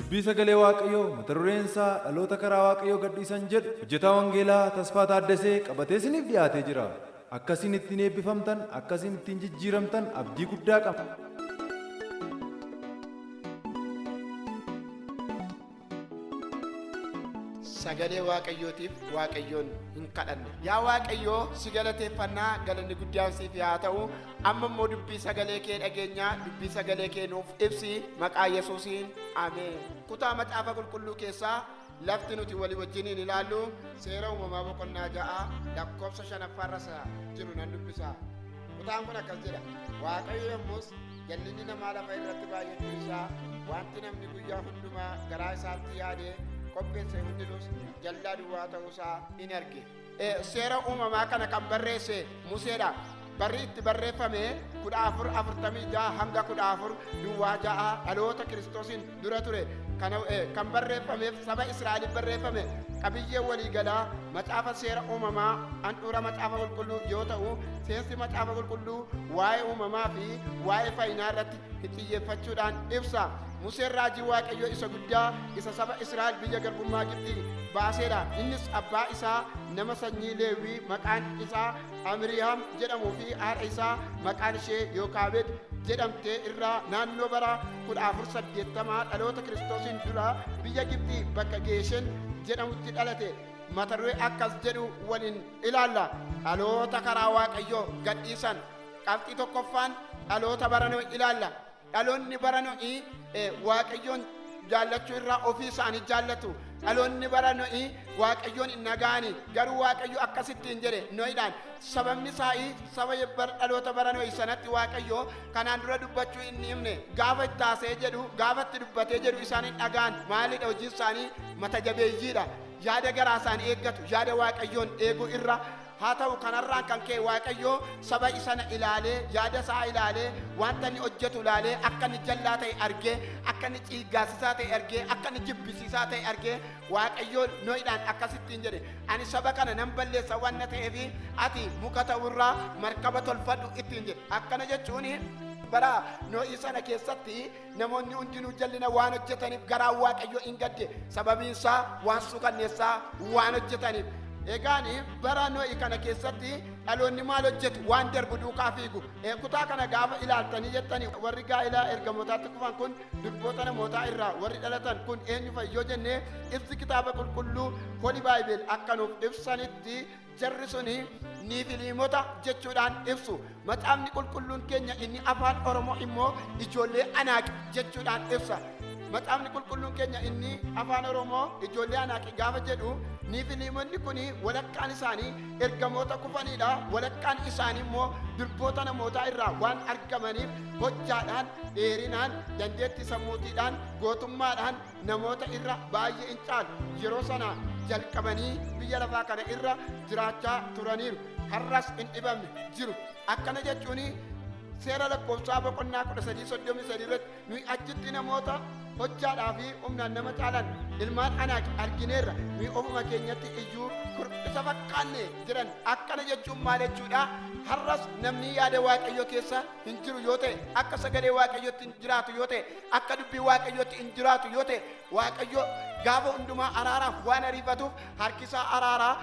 Dubbii sagalee Waaqayyoo mata dureen isaa dhaloota karaa Waaqayyoo gadhiisan jedhu hojjetaa wangeelaa Tasfaa Taaddasee qabatee isiniif dhiyaatee jira. Akkasiin ittiin eebbifamtan, akkasiin ittiin jijjiiramtan abdii guddaa qaba. Sagalee Waaqayyootiif Waaqayyoon hin kadhanna. Yaa Waaqayyoo, si galateeffannaa, galanni guddaan siif haa ta'u. Amma immoo dubbii sagalee kee dhageenyaa, dubbii sagalee kee nuuf ibsi, maqaa Yesuusiin, ameen. Kutaa macaafa qulqulluu keessaa lafti nuti walii wajjiniin ilaallu Seera Uumamaa boqonnaa 6 lakkoofsa 5ffaarra isa jiru nan dubbisa. Kutaan kun akkas jedha: Waaqayyo yommus jallinni namaa lafa irratti baay'achuu isaa, wanti namni guyyaa hundumaa garaa isaatti yaadee qopheesse hundinuus jallaa duwwaa ta'uu isaa in arge. Seera Uumamaa kana kan barreesse Museedha. Barri itti barreeffame 1446 hanga 14 duwwaa 6 dhaloota Kiristoosiin dura ture. Kana kan barreeffameef saba Israa'eliif barreeffame. Qabiyyeen waliigalaa macaafa Seera Uumamaa handhuura Macaafa Qulqulluu yoo ta'u, seensi Macaafa Qulqulluu waa'ee uumamaa fi waa'ee fayyinaa irratti xiyyeeffachuudhaan ibsa. Museen raajii Waaqayyoo isa guddaa isa saba Israa'el biyya garbummaa Gibxii baaseedha. Innis abbaa isaa nama sanyii Leewwii maqaan isaa Amirihaam jedhamuu fi haadha isaa maqaan ishee Yookaabed jedhamte irraa naannoo bara 1480 dhaloota Kiristoosiin dura biyya Gibxii bakka Geeshen jedhamutti dhalate. Mata duree akkas jedhu waliin ilaalla: Dhaloota karaa Waaqayyoo gadhiisan. Qabxii tokkoffaan dhaloota bara Nohi ilaalla. Dhaloonni bara Nohi Waaqayyoon jaallachuu irraa ofii isaanii jaallatu. Dhaloonni bara Nohi Waaqayyoon hin dhaga'ani. Garuu Waaqayyo akkasittiin jedhe Nohidhaan. Sababni isaa saba dhaloota bara Nohi sanatti Waaqayyo kanaan dura dubbachuu hin dhiifne. Gaafa itti haasa'ee jedhu, gaafa itti dubbatee jedhu isaan hin dhaga'an. Maalidha hojiin isaanii? Mata jabeeyyiidha. Yaada garaa isaanii eeggatu. Yaada Waaqayyoon eeguu irra haa ta'u, kanarraan kan ka'e Waaqayyo saba isana ilaalee, yaada isaa ilaalee, wanta inni hojjetu ilaalee, akka inni jallaa ta'e argee, akka inni ciiggaasisaa ta'e argee, akka inni jibbisiisaa ta'e argee, Waaqayyo Nohidhaan akkasittiin jedhe: "Ani saba kana nan balleessa waan ta'eef, ati muka ta'urraa markaba tolfadhu" ittiin jedhe. Akkana jechuun bara Nohii sana keessatti namoonni hundinuu jallina waan hojjetaniif garaan Waaqayyo hin gadde, sababiin isaa waan suukanneessaa waan hojjetaniif. Egaan bara Nohi kana keessatti dhaloonni maal hojjetu? Waan darbu duukaa fiigu. Kutaa kana gaafa ilaaltanii jettanii, warri gaa'ila ergamootaatti kufan kun, durboota namootaa irraa warri dhalatan kun eenyu fa'i yoo jenne, ibsi kitaaba qulqulluu Holy Bible akka nuuf ibsanitti jarri suni Niifiliimota jechuudhaan ibsu. Macaafni qulqulluun keenya inni afaan Oromoo immoo ijoollee Anaaq jechuudhaan ibsa. Macaafni qulqulluun keenya inni afaan Oromoo ijoollee Anaaqi gaafa jedhu, Niifiliimonni kun walakkaan isaanii ergamoota kufaniidha. Walakkaan isaanii immoo durboota namootaa irraa waan argamaniif hojjaadhaan, dheerinaan, dandeettii sammuutiidhaan, gootummaadhaan namoota irra baay'ee in caalu. Yeroo sana jalqabanii biyya lafaa kana irra jiraachaa turaniiru. Har'as hin dhibamne, jiru. Akkana jechuun Seera Lakkoofsaa boqonnaa 13:33 irratti, "Nuyi achitti namoota hojjaadhaa fi humnaan nama caalan, ilmaan Anaaq argineerra, nuyi ofuma keenyatti iyyuu kurphisa fakkaanne" jedhan. Akkana jechuun maal jechuudha? Har'as namni yaada Waaqayyoo keessa hin jiru yoo ta'e, akka sagalee Waaqayyootti hin jiraatu yoo ta'e, akka dubbii Waaqayyootti hin jiraatu yoo ta'e, Waaqayyo gaafa hundumaa araaraaf waan ariifatuuf, harkisaa araaraa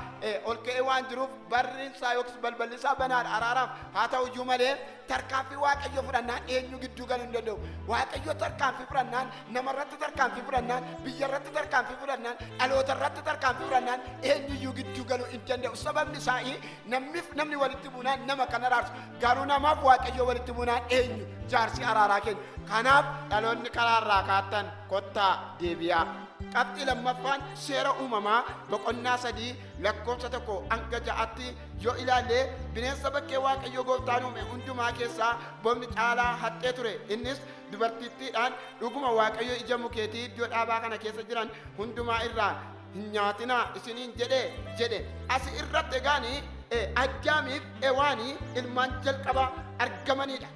ol ka'ee waan jiruuf, barri isaa yookiis balballi isaa banaadha araaraaf. Haa ta'u iyyuu malee, tarkaanfii Waaqayyo fudhannaan eenyu gidduu galuu hin danda'u. Waaqayyo tarkaanfii fudhannaan, namarratti tarkaanfii fudhannaan, biyyarratti tarkaanfii fudhannaan, dhalootarratti tarkaanfii fudhannaan eenyuyyuu gidduu galuu hin danda'u. Sababni isaa namniif namni walitti buunaan nama kan araarsu, garuu namaaf Waaqayyo walitti buunaan eenyu jaarsi araaraa keenya? Kanaaf dhaloonni karaarraa kaattan, kottaa deebi'aa. Qabxii lammaffaan Seera Uumamaa boqonnaa 3 lakkoofsa 1 hanga 6tti yoo ilaalle, bineensa bakkee Waaqayyo gooftaan uume hundumaa keessaa bofni caalaa haxxee ture. Innis dubartittiidhaan, "Dhuguma Waaqayyo ija mukeetii iddoo dhaabaa kana keessa jiran hundumaa irraa hin nyaatinaa isiniin jedhee?" jedhe. Asi irratti egaan Addaamiif Hewaanii ilmaan jalqaba argamanidha.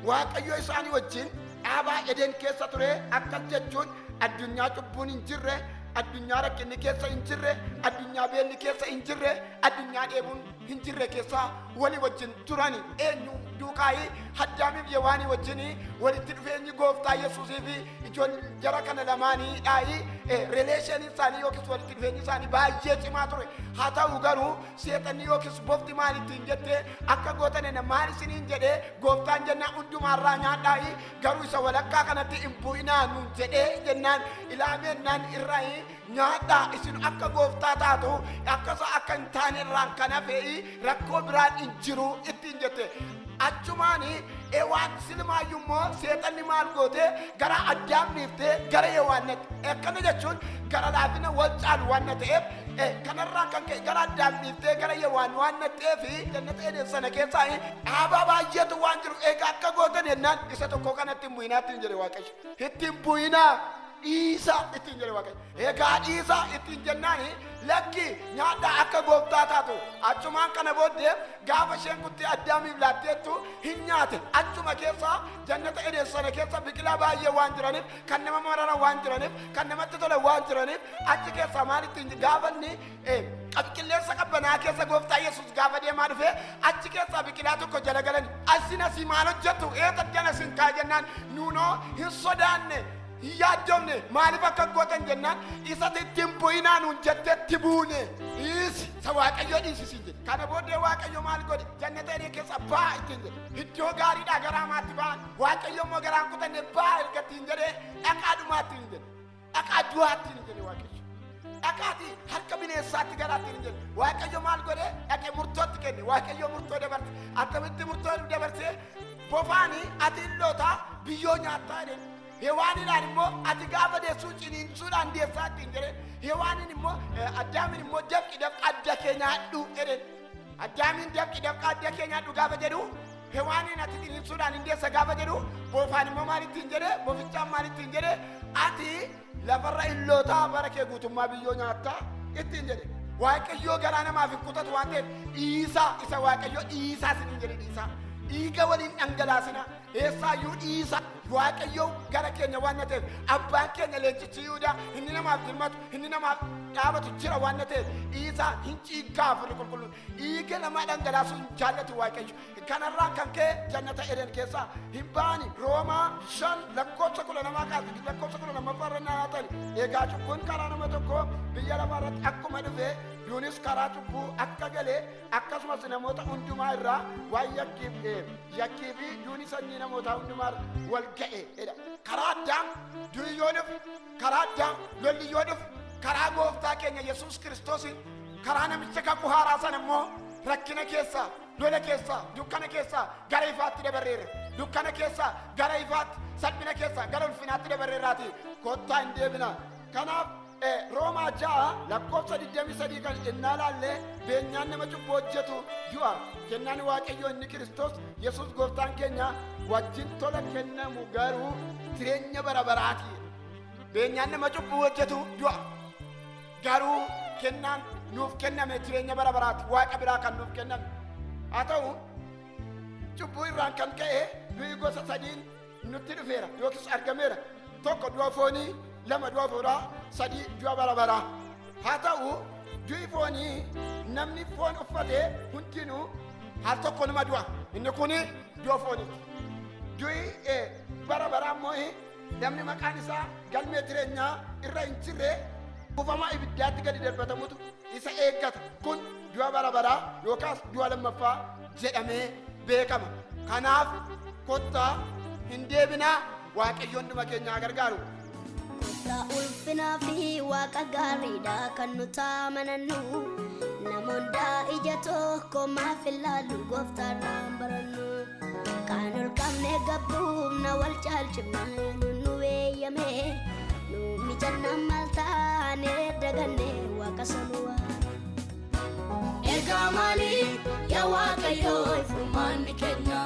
Waaqayyo isaanii wajjin dhaabaa Eden keessa ture. Akkas jechuun addunyaa cubbuun hin jirre, addunyaa rakkinni keessa hin jirre, addunyaa beelli keessa hin jirre, addunyaa dheebuun hin jirre keessa walii wajjin turani. Eenyu duukaayii? Addaamiif Hewaanii wajjin walitti dhufeenyi gooftaa Yesuusii fi ijoollee jara kana lamaanii dhaayi, relation isaanii yookiis walitti dhufeenyi isaanii baay'ee cimaa ture. Haa ta'u garuu seexanni yookiis bofti maal ittiin jette? Akka gootan maal isiniin jedhee gooftaan jennaan, hundumaarraa nyaadhaayi, garuu isa walakkaa kanatti hin bu'inaa nuun jedhee jennaan, ilaamennaan irraa nyaadhaa, isin akka gooftaa taatu, akkasa akka hin taane irraan kan hafe rakkoo biraan hin jiru ittiin jette. Achumaani Ewaan silmaayyuu immoo seexanni maal goote? Gara Addaam dhiiftee gara Hewaannatti. Akkana jechuun gara laafina wal caalu waan na ta'eef, kanarraan kan ka'e gara Addaam dhiiftee gara Hewaan waan na ta'eef, jannata Eden sana keessaa dhaabaa baay'eetu waan jiru, egaa akka gootan jennaan, isa tokko kanatti hin bu'inaa ittiin jedhe Waaqayyo. Ittiin bu'inaa, dhiisa ittiin jedhe Waaqayyo. Egaa dhiisa ittiin jennaani, lakki, nyaadhaa, akka gooftaa taatu. Achumaan kana booddee gaafa isheen kuttee Addaamiif laatteettu hin nyaate. Achuma keessa, jannata Eden sana keessa biqilaa baay'ee waan jiraniif, kan nama mararan waan jiraniif, kan namatti tolan waan jiraniif, achi keessaa maal ittiin gaafa inni qilleensa qabbanaa keessa gooftaa Yesuus gaafa deemaa dhufe, achi keessaa biqilaa tokko jala galani. Asin asii maal hojjettu? Eeta addana sin kaa jennaan, nuunoo hin sodaanne, hin yaaddomne, maaliif akka gootan jennaan, isa ittiin bu'inaa nuun jettetti buune, dhiisi isa Waaqayyo dhiisi siin jedhe. Kana booddee Waaqayyo maal godhe? Jannata Eden keessa baa ittiin jedhe. Iddoo gaariidhaa gara hamaatti ba'an. Waaqayyo immoo garaan kutanne. Baa erga ittiin jedhee, dhaqaa dhumaatti hin jedhe, dhaqaa du'aatti hin jedhe Waaqayyo, dhaqaati harka bineensaatti galaatti hin jedhe. Waaqayyo maal godhe? Dhaqee murtootti kenne. Waaqayyo murtoo dabarse. Akkamitti murtoo dabarse? Bofaani ati illootaa biyyoo nyaattaa jedhe. Hewaaniidhaan immoo ati gaafa deessuu ciniinsuudhaan deessaa ittiin jedhe. Hewaaniin immoo, Addaamin immoo dafqi dafqa adda kee nyaadhu jedhe. Addaamiin dafqi dafqa adda kee nyaadhu gaafa jedhu, Hewaaniin ati ciniinsuudhaan hin deessa gaafa jedhu, bofaan immoo maal ittiin jedhe? Bofichaan maal ittiin jedhe? Ati lafarra illootaa, bara kee guutummaa biyyoo nyaattaa ittiin jedhe. Waaqayyoo garaa namaaf hin kutatu waan ta'eef, dhiisaa isa Waaqayyoo dhiisaa isiniin jedhe. Dhiisaa, dhiiga waliin dhangalaasina eessaayyuu, dhiisa. Waaqayyo gara keenya waan na ta'eef, abbaan keenya leencichi Yihudaa inni namaaf dirmatu, inni namaaf dhaabatu jira waan na ta'eef, dhiisaa. Hin ciiggaa Hafuurri Qulqulluun dhiiga namaa dhangalaasuu hin jaallatu Waaqayyo. Kanarraa kan ka'e jannata Eden keessaa hin ba'ani. Roomaa 5 lakkoofsa 12 kaase, lakkoofsa 12ffaa irra naa ta'ani. Egaa cubbuun karaa nama tokko biyya lafaa irratti akkuma dhufe, duunis karaa cubbuu akka galee, akkasumas namoota hundumaa irraa waan yakkiif yakkii fi duuni sanyii namootaa hundumaa irra wal ga'e jedha. Karaa Addaam du'i yoo dhufu, karaa Addaam lolli yoo dhufu, karaa gooftaa keenya Yesuus Kiristoosiin, karaa namicha kakuu haaraa sana immoo rakkina keessaa, lola keessaa, dukkana keessaa gara ifaatti dabarreerra. Dukkana keessaa gara ifaatti, salphina keessaa gara ulfinaatti dabarreerraati. Kottaa hin deebina. Kanaaf Roomaa 6 lakkoofsa 23 kan innaa laallee, beenyaan nama cubbuu hojjetu du'a, kennaan Waaqayyoo inni Kiristoos Yesuus gooftaan keenya wajjin tola kennamu garuu jireenya bara baraati. Beenyaan nama cubbuu hojjetu du'a, garuu kennaan nuuf kenname jireenya bara baraati, Waaqa biraa kan nuuf kenname. Haa ta'u cubbuu irraan kan ka'e du'i gosa sadiin nutti dhufeera yookiis argameera: tokko du'a foonii, lama du'a hafuuraa, sadii du'a bara baraa. Haa ta'u du'i foonii namni foon uffate hundinuu al tokko numa du'a, inni kun du'a fooniiti. Du'i bara baraa immoo namni maqaan isaa galmee jireenyaa irra hin jirre kuufama ibiddaatti gadi darbatamutu isa eeggata. Kun du'a bara baraa yookaas du'a lammaffaa jedhamee beekama. Kanaaf kottaa hin deebinaa. Waaqayyoon dhuma keenya haa gargaaru. Gooftaa ulfinaa fi Waaqa gaariidha kan nuti amanannu. Namoonni ija tokko maaf ilaallu? Gooftaadhaan barannu. Kaan ol qabne gabbuufna, wal caalchifna, nu eeyyame. Nu mijannaan maal taane daganne Waaqa sanuwaa. Egaa maali yaa Waaqayyoo furmaanni keenya?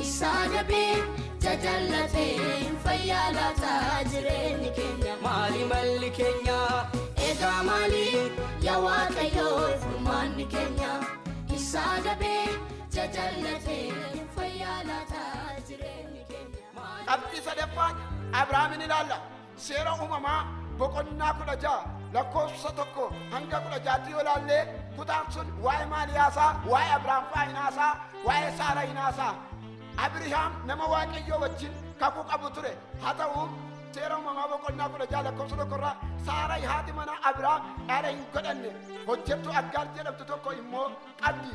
Isaa dabee jajallatee fayyaa laataa jireenyi keenya. Maali malli keenya? Egaa maali yaa Waaqayyoo furmaanni keenya? Isaa dabee jajallatee fayyaa laataa jireenyi keenya. Qabxii sadaffaan Abrahaamin ilaalla. Seera Uumamaa boqonnaa 16 lakkoofsa 1 hanga 16tti yoo ilaalle Kutaan sun waa'ee maalii haasaa? Waa'ee Abrahaam fa'aa hin haasaa, waa'ee Saaraa hin haasaa. Abrahaam nama Waaqayyoo wajjin kakuu qabu ture. Haa ta'u, Seera Uumamaa boqonnaa 16 lakkoofsa 1 irraa, Saaraa haati manaa Abrahaam dhala hin godhanne, hojjettuu Aggaar jedhamtu tokko immoo qabdi.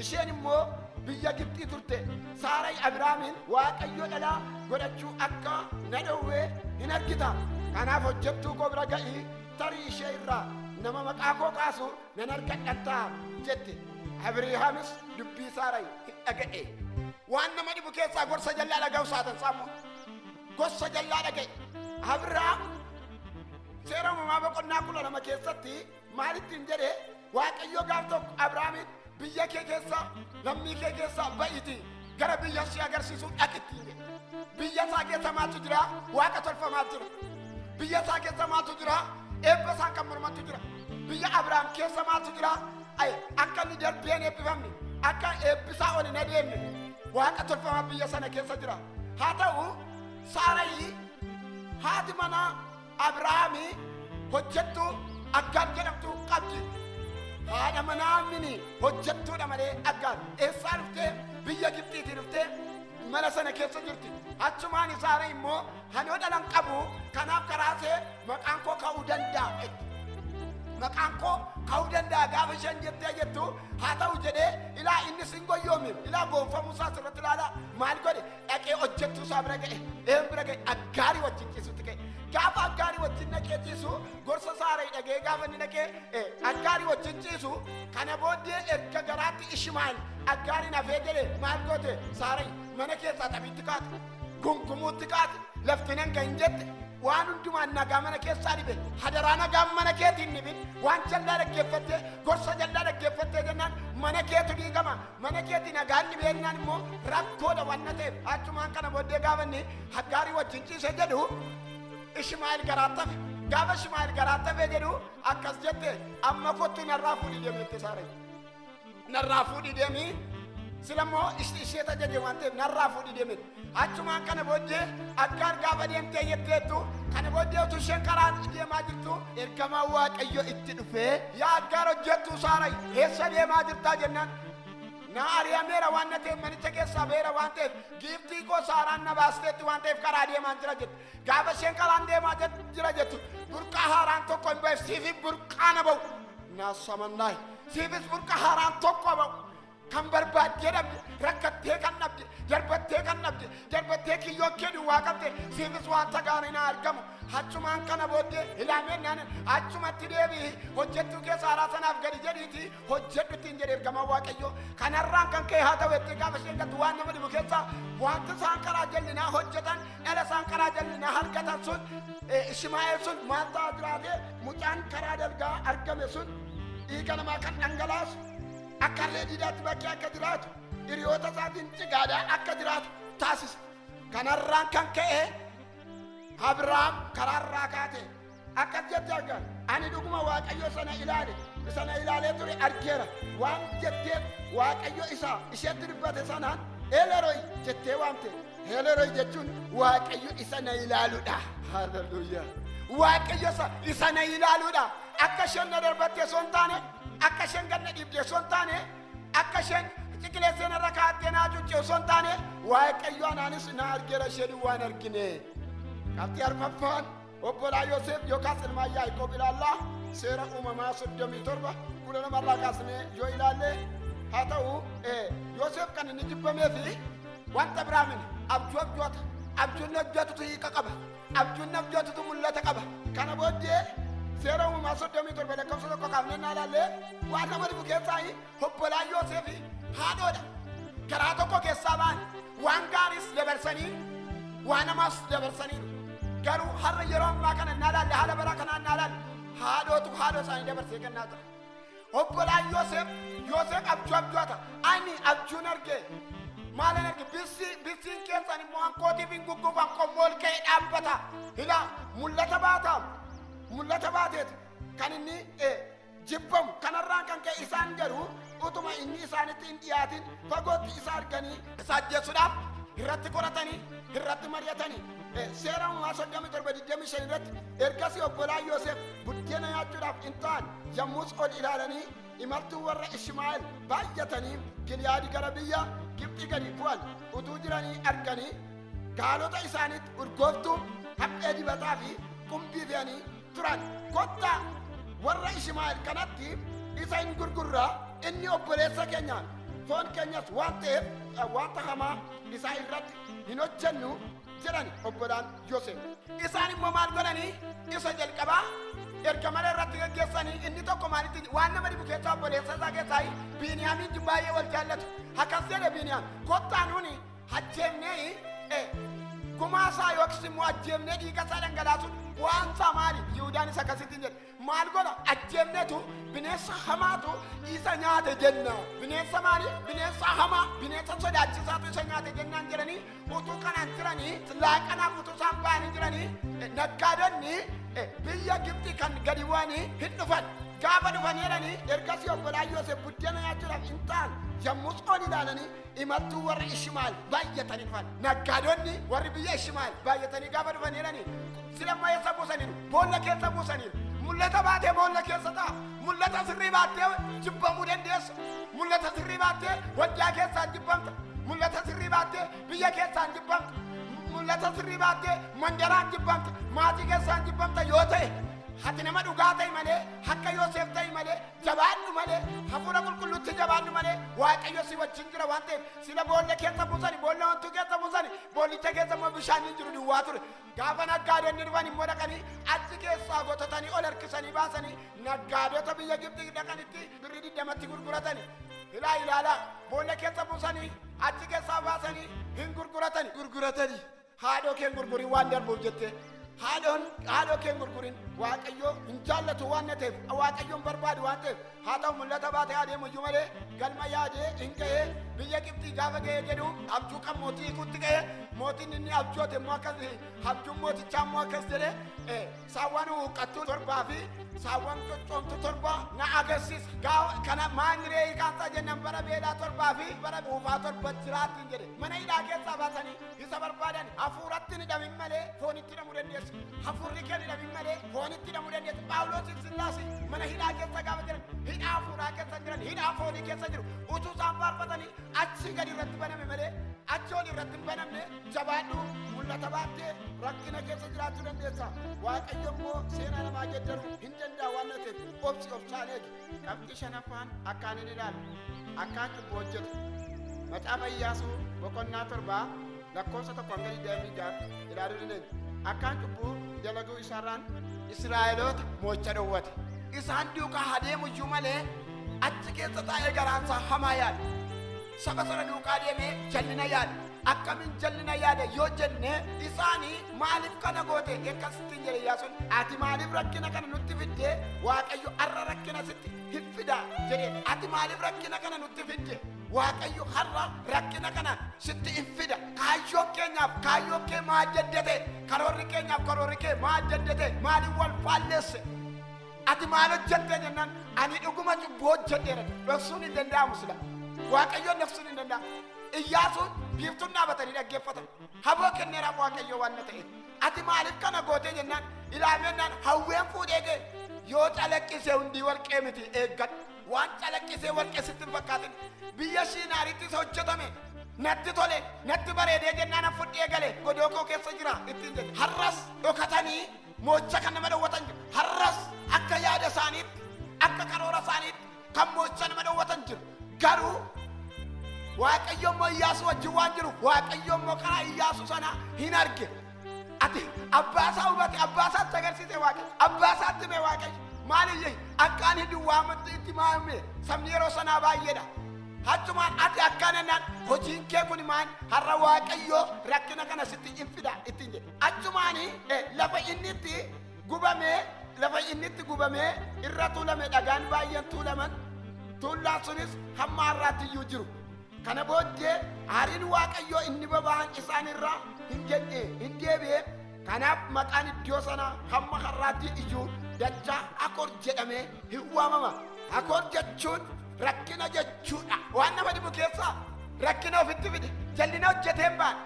Isheen immoo biyya Gibxii turte. Saaraa Abrahaamiin, "Waaqayyo dhala godhachuu akka na dhowwee hin argita. Kanaaf hojjettuu koo bira ga'ii, tarii ishee irraa nama maqaa koo kaasu nan argadhan ta'a" jette. Abrahaamis dubbii Saaraa hin dhaga'e. Waan nama dhibu keessaa gorsa jallaa dhaga'u saatan saammu. Gorsa jallaa dhaga'e. Abrahaam Seera Uumamaa boqonnaa 12 keessatti maalittiin jedhe? Waaqayyo gaaf tokko Abrahaamiin, "Biyya kee keessa, lammii kee keessa ba'iti gara biyya si agarsiisu dhaqittiin" jedhe. Biyya isaa keessa maaltu jira? Waaqa tolfamaa jira. Biyya isaa keessa maaltu jira? Eebba isaan kan mormantu jira. Biyya Abrahaam keessa maaltu jira? Ay, akka inni darbee hin eebbifamne, akka eebbisaa ol hin adeemne waaqa tolfamaa biyya sana keessa jira. Haa ta'u, Saarayii haati manaa Abrahaamii hojjettuu Aggaar jedhamtu qabdi. Haadha manaa mini, hojjettuudha malee. Aggaar eessaa dhuftee? Biyya Gibxiitii dhuftee mana sana keessa jirti. Achumaan Saara immoo, "Hanoo dhalan qabu, kanaaf karaasee maqaan koo ka'uu danda'a" jetti. "Maqaan koo ka'uu danda'a" gaafa isheen jettee jettu, haa ta'u jedhee, ilaa inni sin goyyoomi, ilaa goonfamuu isaa sirratti ilaala. Maal godhe? Dhaqee hojjettuu isaa bira ga'e. Een bira ga'e? Aggaarii wajjin ciisutti ga'e. Gaafa Aggaarii wajjin dhaqee ciisu, gorsa Saaraa dhagee, gaafa inni dhaqee Aggaarii wajjin ciisu, kana booddee erga garaatti Ishmaa'eel Aggaariin hafee jedhe, maal goote Saaraa? Mana keessaa taphiitti kaate, gungumuutti kaate, lafti nan gahin jette. Waan hundumaan nagaa mana keessaa dhibe. Hadaraa, nagaan mana keetiin dhibin. Waan jallaa dhaggeeffattee, gorsa jallaa dhaggeeffattee jennaan mana keetu diigama. Mana keetii nagaan dhibee jennaan immoo rakkoodha wanna ta'eef. Achumaan kana booddee gaafa inni Aggaarii wajjin ciise jedhu, Ishmaa'eel garaatti hafe. Gaafa Ishmaa'eel garaatti hafe jedhu, akkas jette, "Amma kottu narraa fuudhii deemi" jette Saarayi. "Narraa fuudhii deemi." Silammoo ishee tajaajile waan ta'eef, "Narraa fuudhii deemi." Achumaan kana booddee Aggaar gaafa deemtee jetteettu, kana booddee utuu isheen karaa deemaa jirtu, ergamaan Waaqayyo itti dhufee, "Yaa Aggaar, hojjettuu Saarayi, eessa deemaa jirtaa?" jennaan, "Na ari'ameera waan na ta'eef, manicha keessaa beera waan ta'eef, giiftii koo Saaraan na baasteetti waan ta'eef karaa deemaan jira" jette. Gaafa isheen karaan deemaa jira jettu, burqaa haaraan tokko hin ba'e. Siifis burqaa na ba'u naasamannaayi, siifis burqaa haaraan tokko ba'u. Kan barbaaddee dhabde, rakkattee kan dhabde, darbattee kan dhabde, darbattee kiyyoo kee duwwaa qabde, siifis wanta gaarii na argamu. Achumaan kana booddee ilaameen achumatti deebi'i, hojjettuu kee Saaraa sanaaf gadi jedhiiti hojjedhu ittiin jedhe ergamaan Waaqayyoo. Kanarraan kan ka'e, haa ta'u jettee gaafa isheen galtu, waan nama dhibu keessaa wanti isaan karaa jallinaa hojjetan, dhala isaan karaa jallinaa argatan sun, Ishmaa'eel sun maal ta'aa jiraate? Mucaan karaa dalgaa argame sun dhiiga namaa kan dhangalaasu, akka harree diidaatti bakkee akka jiraatu, hiriyoota isaatiin cigaadhaa akka jiraatu taasise. Kanarraan kan ka'e Abrahaam karaarraa kaate. Akkas jette Aggaar, "Ani dhuguma Waaqayyo sana ilaale, sana ilaalee ture argeera" waan jetteef, Waaqayyo isa isheetti dubbate sanaan Eelerooy jettee waamte. Eelerooy jechuun Waaqayyo isa na ilaaluudha. Hallelujah! Waaqayyo isa na ilaaluudha. Akka isheen na darbatte osoo hin taane, akka isheen ganna dhiibde osoo hin taane, akka isheen ciqilee seenarra kaa'attee naa cuucce osoo hin taane, Waaqayyo anaanis na argeera, isheen waan argine. Qabxii arfaffaan obbolaa Yoosef yookaas ilmaan Yaaqoob ilaallaa. Seera Uumamaa 37:12rraa kaasnee yoo ilaalle, haa ta'u, Yoosef kan inni jibbamee fi wanta biraa mini, abjuu abjoota. Abjuun abjootutu hiika qaba. Abjuun abjootutu mul'ata qaba. Kana booddee Seera Uumamaa 37 lakkoofsa 1 kaafnee naa ilaalle, waan nama dhibu keessaa obbolaan Yoosef haadhoodha. Garaa tokko keessaa ba'an, waan gaariis dabarsanii, waan namaas dabarsanii. Garuu har'a yeroo ammaa kana naa ilaalle, haala bara kanaa naa ilaalle, haadhootu haadhoo isaanii dabarsee kennaa jira. Obbolaan Yoosef, Yoosef abjuu abjoota. "Ani abjuun arge. Maalan arge? Bissiin keessan immoo hankootiif hin gugguufan, qommoo ol ka'ee dhaabbata." Ilaa, mul'ata baata. Mul'ata baateetu kan inni jibbamu. Kanarraan kan ka'e isaan garuu utuma inni isaanitti hin dhiyaatin fagootti isa arganii isa ajjeesuudhaaf Irratti qoratanii, irratti mari'atanii. Seera Uumamaa 37:25 irratti, ergasii obbolaan Yoosef buddeena nyaachuudhaaf in ta'an. Yommus ol ilaalanii imaltuu warra Ishmaa'eel baay'atanii Giliyaadi gara biyya Gibxi gadi bu'an utuu jiranii arganii, gaalota isaaniitti urgooftuu, haphee dibataa fi qumbii fe'anii turan. Kottaa, warra Ishmaa'eel kanatti isa hin gurgurraa, inni obboleessa keenya, foon keenyas waan ta'eef wanta hamaa isaa irratti hin hojjennu jedhan obbolaan Yoosef. Isaan immoo maal godhanii? Isa jalqabaa erga mana irratti gaggeessanii, inni tokko maalitti, waan nama dhibu keessaa, obboleessa isaa keessaa Biiniyaamiin baay'ee wal jaallatu. Akkas jedhe Biiniyaam: "Kottaa, nuuni ajjeefnee gumaa isaa yookiis immoo ajjeefnee dhiiga isaa dhangalaasuun bu'aan isaa maali?" Yihuudaanis akkasittiin jedhe. Maal godha? Ajjeefneetu bineensa hamaatu isa nyaate jenna. Bineensa maali? Bineensa hamaa, bineensa sodaachisaatu isa nyaate jennaan jedhanii, utuu kanaan jiranii, laaqanaaf utuu isaan ba'anii jiranii, naggaadonni biyya Gibxi kan gadi bu'anii hin dhufan. Gaafa dhufanii jedhanii, ergasii obbolaan Yoosef buddeena nyaachuudhaaf hin ta'an. Yommus ol ilaalanii imaltuu warra Ishmaal baay'atanii dhufan. Naggaadonni warri biyya Ishmaal baay'atanii gaafa dhufanii jedhanii, silammaa eessa buusaniiru? Boolla keessa buusaniiru. Mul'ata baatee boolla keessa ta'a. Mul'ata sirrii baattee jibbamuu dandeessa. Mul'ata sirrii baattee waldaa keessaan jibbamta. Mul'ata sirrii baattee biyya keessaan jibbamta. Mul'ata sirrii baattee mandaraan jibbamta. Maatii keessaan jibbamta yoo ta'e, ati nama dhugaa ta'e malee, akka Yoosef ta'e malee, jabaadhu malee, hafuura qulqulluutti jabaadhu malee, Waaqayyo si wajjin jira waan ta'eef. Sila boolla keessa buusani, boolla wantuu keessa buusani, boollicha keessa immoo bishaan hin jiru, duwwaa ture. Gaafa naggaadonni dhufan immoo dhaqanii achi keessaa gotatanii ol harkisanii baasanii naggaadota biyya Gibxi dhaqanitti birrii 20tti gurguratani. Ilaa, ilaalaa, boolla keessa buusanii achi keessaa baasanii hin gurguratani. Gurguratani. Haadhoo keen gurgurin waan darbuuf jettee. Haadhoon, haadhoo keen gurgurin. Waaqayyo hin jaallatu waan na ta'eef, Waaqayyoon barbaadu waan ta'eef, haa ta'u, mul'ata baatee adeemu iyyuu malee galma yaadee hin ga'ee. Biyya Gibxii gaafa ga'ee jedhu, abjuu kan mootii hiikuutti ga'ee, mootiin inni abjoote immoo akkas, abjuun mootichaa immoo akkas jedhee, saawwan huuqqattuu torbaa fi saawwan coccomtu torba na agarsiisa. Gaafa kana maal ree hiikaansaa jennaan, bara beelaa torbaa fi bara quufaa torba jiraattiin jedhe. Mana hidhaa keessaa baasanii isa barbaadan. Hafuuratti hin hidhamin malee foonitti hidhamuu dandeessu. Hafuurri kee hin hidhamin malee foonitti hidhamuu dandeessu. Phaawulos Sillaas mana hidhaa keessa gaafa jiran, hidhaa hafuuraa keessa jiran, hidhaa foonii keessa jiru. Utuu isaan faarfatanii achii gadi irratti baname malee achi ol irratti hin banamne. Jabaadhu. Mul'ata baattee rakkina keessa jiraachuu dandeessa. Waaqayyo immoo seenaa namaa geeddaruu hin danda'a waan ta'eef, obsi, obsaan eegi. Qabxii shanaffaan akkaan hin ilaalu, akkaan cubbuu hojjetu. Macaafa Iyyaasuu boqonnaa 7 lakkoofsa 1 hanga 26tti ilaaluu dandeenya. Akkaan cubbuu dalaguu isaarraan Israa'eloota moocha dhowwate. Isaan duukaa adeemu iyyuu malee achi keessa taa'ee garaansaa hamaa yaada. Saba sana duukaa deemee jallina yaada. Akkamiin jallina yaada yoo jenne, isaanii maaliif kana goote akkasittiin jedhe Iyyaasuun. Ati maaliif rakkina kana nutti fidde? Waaqayyo har'a rakkina sitti hin fida jedhe. Ati maaliif rakkina kana nutti fidde? Waaqayyo har'a rakkina kana sitti hin fida. Kaayyoon keenyaaf kaayyoon kee maa adda ta'e? Karoorri keenyaaf karoorri kee maa adda ta'e? Maaliif wal faalleesse? Ati maal hojjette jennaan, ani dhuguma cubbuu hojjedheera. Dhoksuun hin danda'amu sila. Waaqayyoon dhoksuun hin danda'amu. Iyyaasuun biiftuun dhaabatanii dhaggeeffatan. Haboo kenneeraaf Waaqayyo waan na ta'eef. Ati maaliif kana gootee jennaan, ilaamennaan hawween fuudhee ga'e. Yoo calaqqisee hundii warqee miti, eeggadhu. Waan calaqqisee warqee sitti hin fakkaatin. Biyya Shiinaaritti isa hojjetame natti tole, natti bareedee jennaan an fudhee gale, godoo koo keessa jira ittiin jedhe. Har'as dhokatanii moocha kan nama dhowwatan jiru. Har'as akka yaada isaaniitti, akka karoora isaaniitti kan moocha nama dhowwatan jiru. Garuu Waaqayyo immoo Iyyaasuu wajjin waan jiru, Waaqayyo immoo karaa Iyyaasuu sana hin arge. Ati abbaa isaa hubate, abbaa isaatti agarsiise Waaqayyo, abbaa isaatti hime Waaqayyo. Maal iyyee akka ani duwwaamatti itti maame, sabni yeroo sanaa baay'eedha. Achumaan ati akkana naan, hojiin kee kun maal? Har'a Waaqayyo rakkina kana sitti hin fida ittiin jedhe. Achumaani lafa inni itti gubamee, lafa inni itti gubamee irra tuulame dhagaan baay'een tuulaman. Tuullaan sunis hamma har'aatti iyyuu jiru. Kana booddee aariin Waaqayyoo inni boba'an isaan irraa hin jedhe hin deebi'e. Kanaaf maqaan iddoo sanaa hamma har'aatti iyyuu dachaa Akoor jedhamee hin waamama. Akoor jechuun rakkina jechuudha. Waan nama dhibu keessaa Rakkina ofitti fide. Jallina hojjetee hin baane.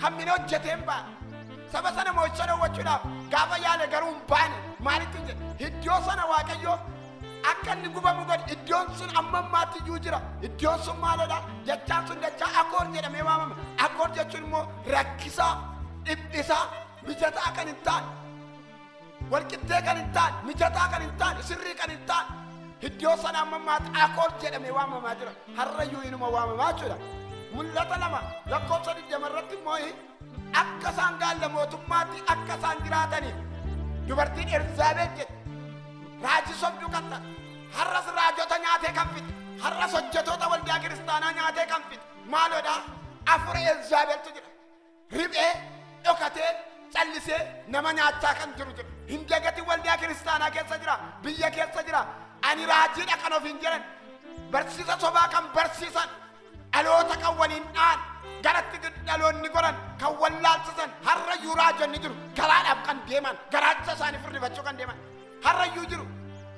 Hammina hojjetee hin baane. Saba sana mo'icha dhowwachuudhaaf gaafa yaale garuu hin baane. Maalitti hin jedhe? Iddoo sana Waaqayyo akka inni gubamu godhe. Iddoon sun amma ammaatti iyyuu jira. Iddoon sun maalidha? Dachaan sun dachaa Akoor jedhamee waamama. Akoor jechuun immoo rakkisaa, dhiphisaa, mijataa kan hin taane, walqixxee kan hin taane, mijataa kan hin taane, sirrii kan hin taane. Iddoo sana amma ammaatti Akoor jedhamee waamamaa jira. Har'ayyuu inuma waamamaa jechuudha. Mul'ata 2 lakkoofsa 20 irratti immoo akka isaan gaalla mootummaatti akka isaan jiraataniif dubartiin Elzaabet jedhe, raajii sobduu kan ta'e, har'as raajota nyaatee kan fixe, har'as hojjetoota waldaa kiristaanaa nyaatee kan fixe maalodha? Afura Elzaabeltu jira. Riphee dhokatee callisee nama nyaachaa kan jiru jira. Hin dagatin, waldaa kiristaanaa keessa jira, biyya keessa jira. Ani raajiidha kan ofiin jedhan, barsiisa sobaa kan barsiisan, dhaloota kan waliin dha'an, garatti dhaloonni godhan kan wallaalchisan har'ayyuu raajonni jiru. Garaadhaaf kan deeman, garaacha isaanii furdifachuu kan deeman har'ayyuu jiru.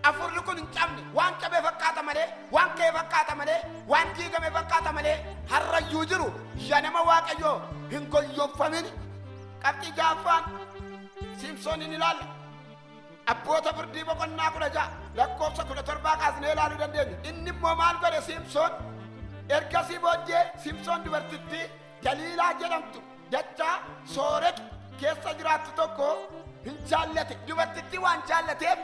Afurri kun hin cabne. Waan cabee fakkaata malee, waan ka'ee fakkaata malee, waan diigame fakkaata malee har'ayyuu jiru. Yaa nama Waaqayyoo, hin goyyoofamin. Qabxii ja'affaan Siimsooniin ilaalla. Abboota Firdii boqonnaa 16 lakkoofsa 17 kaasnee ilaaluu dandeenya. Inni immoo maal godhe Siimsoon? Ergasii booddee Siimsoon dubartittii Daliilaa jedhamtu dachaa Sooreq keessa jiraattu tokko hin jaallate. Dubartittii waan jaallateef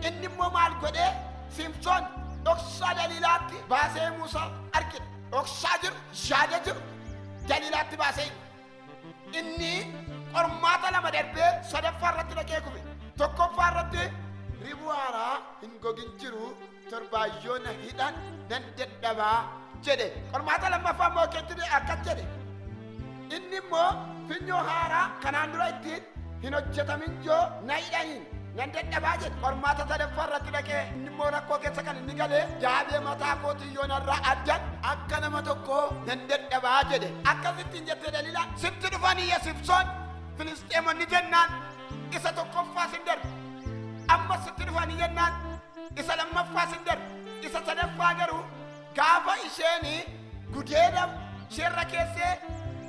inni immoo maal godhee? Siimsoon dhoksaa Daliilaatti baasee himuusaa argina. Dhoksaa jiru, yaada jiru Daliilaatti baasee hime. Inni qormaata lama darbee sadaffaa irratti dhaqee kufe. Tokkoffaa irratti ribuu haaraa hin gogin jiru torbaayyoo na hidhan nan dadhabaa jedhe. Qormaata lammaffaa immoo keetti akkas jedhe. Inni immoo funyoo haaraa kanaan dura ittiin hin hojjetamin joo na hidhaniin nan dadhabaa jedhe. Qormaata sadaffaa irratti dhaqee inni immoo rakkoo keessa kan inni galee daabee mataa kootii yoo narraa addan akka nama tokkoo nan dadhabaa jedhe. Akkasittiin jettee Daliilaa, sitti dhufanii ya Simsoon Filisxeemonni jennaan isa tokkoffaa sin darbe. Amma sitti dhufanii jennaan isa lammaffaa sin darbe. Isa sadaffaa garuu gaafa isheen gudeeda isheerra keessee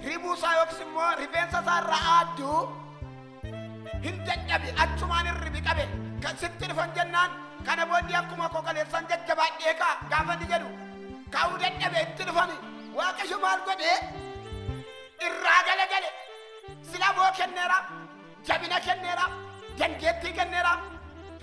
ribuu isaa yookiis immoo rifeensa isaa irraa aaddu hin dadhabe, achumaan hirribi qabe. Kan sitti dhufan jennaan kana booddee akkuma koo kaleessan jajjabaadhee ka'a gaafa inni jedhu ka'uu dadhabe. Itti dhufani. Waaqayyo maal godhee? Irraa galagale. Silaboo kenneera, jabina kenneera, dandeettii kenneera.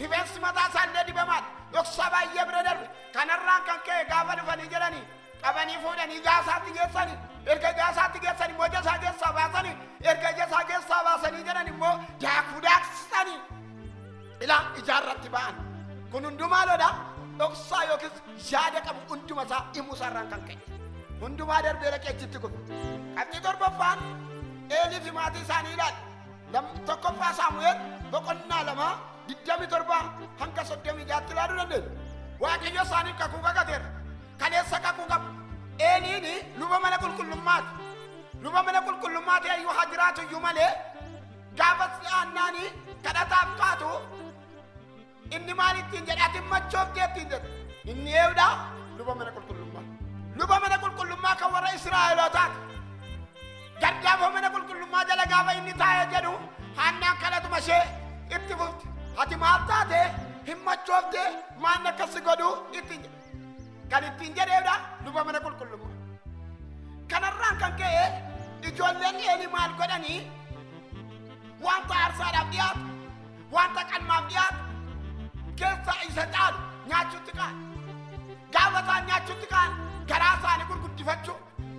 Rifeensi mataa isaallee dibamaadha. Dhoksaa baay'ee bira darbe. Kanarraan kan ka'e gaafa dhufanii jedhanii qabanii fuudhanii Gaasaatti geessanii, erga Gaasaatti geessan immoo ija isaa keessaa baasanii, erga ija isaa keessaa baasanii jedhan immoo daakuu daaksisanii ilaa ijaarratti ba'an. Kun hundumaa lodha dhoksaa yookiis yaada qabu hunduma isaa himuu isaarraan kan ka'e hundumaa darbee dhaqee achitti kufe. Qabxii torbaffaan Eelii fi maatii isaanii ilaali. Tokkoffaa Saamu'eel boqonnaa 2 27 hanga 36tti ilaaluu dandeenya. Waaqayyo isaaniif kakuu kakateera. Kaleessa kakuu qabu. Eeliin luba mana qulqullummaati. Luba mana qulqullummaa ta'e iyyuu haa jiraatu iyyuu malee gaafa Haannaanii kadhataaf kaatu inni maal ittiin jedhe? Ati machooftee ittiin jedhe. Inni eewudha? Luba mana qulqullummaa. Luba mana qulqullummaa kan warra Israa'elootaati. Gardaafoo mana qulqullummaa jala gaafa inni taa'ee jedhu Haannaan kadhatuma ishee itti fufti. Ati maal taate? Hin machooftee? Maan akkas si godhu ittiin jedhe. Kan ittiin jedheedha luba mana qulqullummaa. Kanarraan kan ka'e ijoolleen Eelii maal godhanii? Wanta aarsaadhaaf dhiyaatu, wanta qalmaaf dhiyaatu keessaa isa caalu nyaachuutti ka'an. Gaafa isaan nyaachuutti ka'an garaa isaanii gurguddifachuu,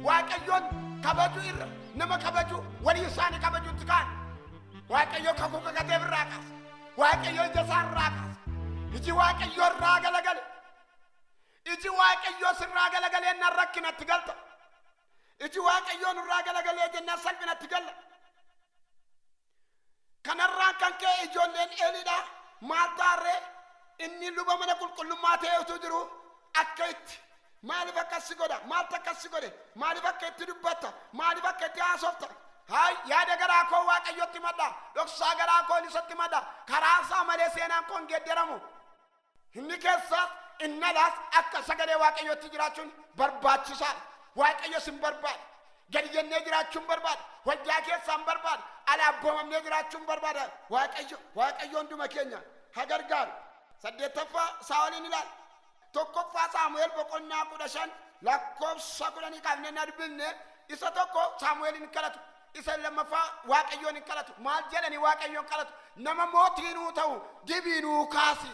Waaqayyoon kabajuu irra nama kabajuu, walii isaanii kabajuutti ka'an. Waaqayyo kakuu kakateef irraa kaase. Waaqayyo ija isaa irraa kaase. Iji Waaqayyo irraa galagale. Iji Waaqayyoo sirraa galagalee jennaan rakkinatti galta. Iji Waaqayyoo nurraa galagalee jennaan salphinatti galla. Kanarraan kan ka'e ijoolleen Eeliidha maal taarree? Inni luba mana qulqullummaa ta'ee utuu jiru akka itti maaliif akkas si godha? Maaltu akkas si godhe? Maaliif akka itti dubbatta? Maaliif akka itti haasofta? Haay, yaada garaa koo Waaqayyotti madha, dhoksaa garaa koo isatti madha. Karaa isaa malee seenaan koo hin geeddaramu. Inni keessaas inni alaas akka sagalee Waaqayyootti jiraachuun barbaachisaadha. Waaqayyo sin barbaada. Gadi jennee jiraachuun barbaada. Waldaa keessaan barbaada. Ala abboomamnee jiraachuun barbaada. Waaqayyo, Waaqayyo hunduma keenya haa gargaaru. 8ffaa Saa'oliin ilaala. 1ffaa Saamu'eel boqonnaa 15 lakkoofsa 10 kaafnee na dubbifne. Isa tokko Saamu'eelin kadhatu, isa lammaffaa Waaqayyoon hin kadhatu. Maal jedhanii Waaqayyoon kadhatu? Nama mootii nuu ta'u dibii nuu kaasi.